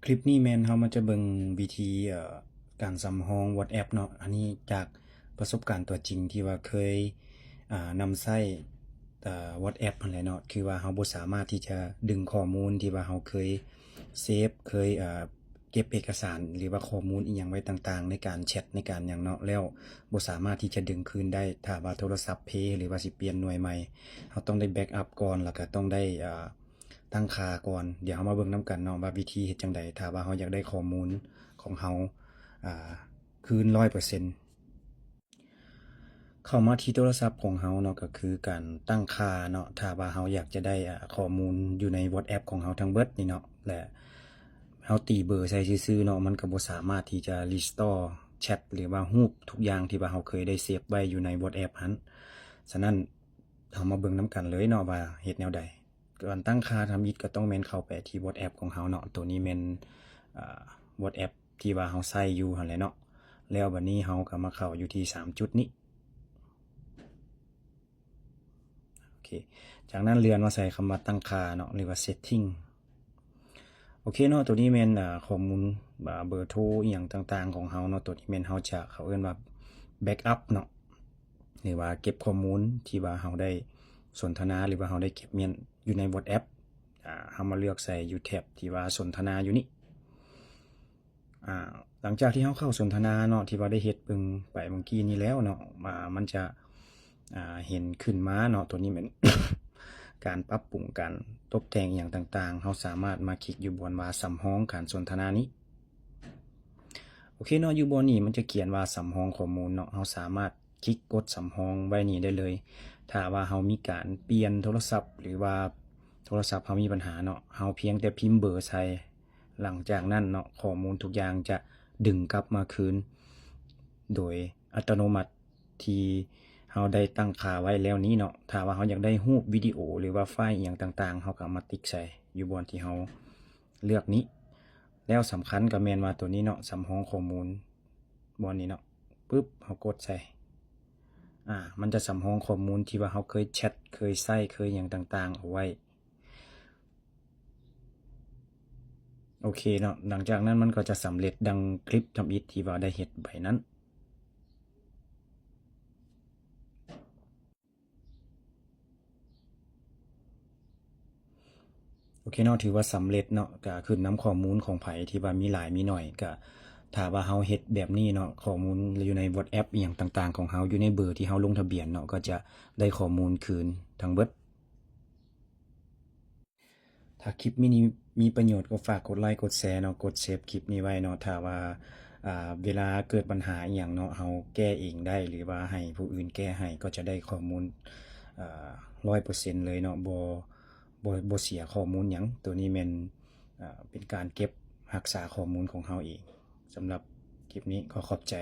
ຄລິບນີ້ແມ່ນເຮົາມາຈະເບິ່ງວິທີ ເອີ ການສຳຮອງ WhatsApp ເນາະ. ອັນນີ້ຈາກປະສົບການຕົວຈິງທີ່ວ່າເຄີຍ ອາ ນຳໃຊ້ ເອີ WhatsApp ຫັ້ນແຫຼະເນາະ, ຄືວ່າເຮົາບໍ່ສາມາດທີ່ຈະດຶງຂໍ້ມູນທີ່ວ່າເຮົາເຄີຍເຊບ ເຄີຍ ເອີ ເກັບເອກະສານ ຫຼືວ່າຂໍ້ມູນອີ່ຫຍັງໄວ້ຕ່າງໆ ໃນການແຊັດ ໃນການຫຍັງເນາະ ແລ້ວບໍ່ສາມາດທີ່ຈະດຶງຄືນໄດ້. ຖ້າວ່າໂທລະສັບເພ ຫຼືວ່າຊິປ່ຽນໜ່ວຍໃໝ່ ເຮົາຕ້ອງໄດ້ backup ກ່ອນ ແລ້ວກໍຕ້ອງໄດ້ ເອີ ຕັ້ງຄ່າກ່ອນ. ດຽວເຮົາມາເບິ່ງນຳກັນເນາະວ່າວິທີເຮັດຈັ່ງໃດ ຖ້າວ່າເຮົາຢາກໄດ້ຂໍ້ມູນຂອງເຮົາ ອາ ຄືນຮ້ອຍເປີເຊັນ. ເຂົ້າມາທີ່ໂທລະສັບຂອງເຮົາເນາະ ກໍຄືການຕັ້ງຄ່າເນາະ. ຖ້າວ່າເຮົາຢາກຈະໄດ້ ອາ ຂໍ້ມູນຢູ່ໃນ WhatsApp ຂອງເຮົາທັງເບິດນີ້ເນາະ ແລະ ເຮົາຕີເບີໃສ່ຊື່ໆເນາະ ມັນກໍບໍ່ສາມາດທີ່ຈະ restore chat ຫຼືວ່າຮູບທຸກຢ່າງທີ່ວ່າເຮົາເຄີຍໄດ້ເຊບໄວ້ຢູ່ໃນ WhatsApp ຫັ້ນ. ສະນັ້ນ ເຮົາມາເບິ່ງນຳກັນເລີຍເນາະວ່າເຮັດແນວໃດ. ການຕັ້ງຄ່າທຳອິດກໍຕ້ອງແມ່ນເຂົ້າໄປທີ່ WhatsApp ຂອງເຮົາເນາະ. ໂຕນີ້ແມ່ນ ອາ WhatsApp ທີ່ວ່າເຮົາໃຊ້ຢູ່ຫັ້ນແຫຼະເນາະ. ແລ້ວບັດນີ້ເຮົາກໍມາເຂົ້າຢູ່ທີ່ສາມຈຸດນີ້. ໂອເຄ ຈາກນັ້ນເລື່ອນມາໃສ່ຄຳວ່າຕັ້ງຄ່າເນາະ ຫຼືວ່າ setting. ໂອເຄເນາະ, ໂຕນີ້ແມ່ນ ອາ ຂໍ້ມູນ ອາ ເບີໂທອີ່ຫຍັງຕ່າງໆຂອງເຮົາເນາະ. ໂຕນີ້ແມ່ນເຮົາຈະ ເຂົາເອີ້ນວ່າ backup ເນາະ ຫຼືວ່າເກັບຂໍ້ມູນທີ່ວ່າເຮົາໄດ້ສົນທະນາ ຫຼືວ່າເຮົາໄດ້ເກັບມ້ຽນຢູ່ໃນ WhatsApp. ອາ ເຮົາມາເລືອກໃສ່ຢູ່ແທັບທີ່ວ່າສົນທະນາຢູ່ນີ້. ອາ ຫຼັງຈາກທີ່ເຮົາເຂົ້າສົນທະນາເນາະ ທີ່ວ່າໄດ້ເຮັດເບິ່ງໄປເມື່ອກີ້ນີ້ແລ້ວເນາະ ອາ ມັນຈະ ອາ ເຫັນຂຶ້ນມາເນາະ. ໂຕນີ້ແມ່ນການປັບປຸງ ການຕົບແຕ່ງອີ່ຫຍັງຕ່າງໆ. ເຮົາສາມາດມາຄລິກຢູ່ບ່ອນວ່າສຳຮອງການສົນທະນານີ້. ໂອເຄເນາະ, ຢູ່ບ່ອນນີ້ມັນຈະຂຽນວ່າສຳຮອງຂໍ້ມູນເນາະ. ເຮົາສາມາດຄລິກກົດສຳຮອງໄວ້ນີ້ໄດ້ເລີຍ. ຖ້າວ່າເຮົາມີການປ່ຽນໂທລະສັບ ຫຼືວ່າໂທລະສັບເຮົາມີບັນຫາເນາະ, ເຮົາພຽງແຕ່ພິມເບີໃສ່ ຫຼັງຈາກນັ້ນເນາະ ຂໍ້ມູນທຸກຢ່າງຈະດຶງກັບມາຄືນໂດຍອັດຕະໂນມັດ ທີ່ເຮົາໄດ້ຕັ້ງຄ່າໄວ້ແລ້ວນີ້ເນາະ. ຖ້າວ່າເຮົາຢາກໄດ້ຮູບ, ວິດີໂອ ຫຼືວ່າໄຟລ໌ອີ່ຫຍັງຕ່າງໆ ເຮົາກໍເອົາມາຕິກໃສ່ຢູ່ບ່ອນທີ່ເຮົາເລືອກນີ້. ແລ້ວສຳຄັນກໍແມ່ນວ່າໂຕນີ້ເນາະ, ສຳຮອງຂໍ້ມູນ ບ່ອນນີ້ເນາະ, ປຶບ ເຮົາກົດໃສ່ ອາ ມັນຈະສຳຮອງຂໍ້ມູນທີ່ວ່າເຮົາເຄີຍແຊັດ, ເຄີຍໃຊ້, ເຄີຍຫຍັງຕ່າງໆເອົາໄວ້. ໂອເຄເນາະ, ຫຼັງຈາກນັ້ນມັນກໍຈະສຳເລັດດັ່ງຄລິບທຳອິດທີ່ວ່າໄດ້ເຮັດໄປນັ້ນ. ໂອເຄເນາະ, ຖືວ່າສຳເລັດເນາະ, ກະຂຶ້ນນຳຂໍ້ມູນຂອງໃຜທີ່ວ່າມີຫຼາຍມີໜ້ອຍ. ກະຖ້າວ່າເຮົາເຮັດແບບນີ້ເນາະ, ຂໍ້ມູນຢູ່ໃນ WhatsApp ອີ່ຫຍັງຕ່າງໆຂອງເຮົາ, ຢູ່ໃນເບີທີ່ເຮົາລົງທະບຽນເນາະ, ກໍຈະໄດ້ຂໍ້ມູນຄືນທັງເບິດ. ຖ້າຄລິບນີ້ມີປະໂຫຍດ ກໍຝາກກົດໄລກ໌ ກົດແຊເນາະ, ກົດເຊບຄລິບນີ້ໄວ້ເນາະ. ຖ້າວ່າ ອ່າ ເວລາເກີດບັນຫາອີ່ຫຍັງເນາະ, ເຮົາແກ້ເອງໄດ້ ຫຼືວ່າໃຫ້ຜູ້ອື່ນແກ້ໃຫ້, ກໍຈະໄດ້ຂໍ້ມູນ ອ່າ ຮ້ອຍເປີເຊັນເລີຍເນາະ, ບໍ່ ບໍ່ ບໍ່ເສຍຂໍ້ມູນຫຍັງ. ໂຕນີ້ແມ່ນ ອ່າ ເປັນການເກັບຮັກສາຂໍ້ມູນຂອງເຮົາເອງ. ສຳລັບຄລິບນີ້ ຂໍຂອບໃຈ.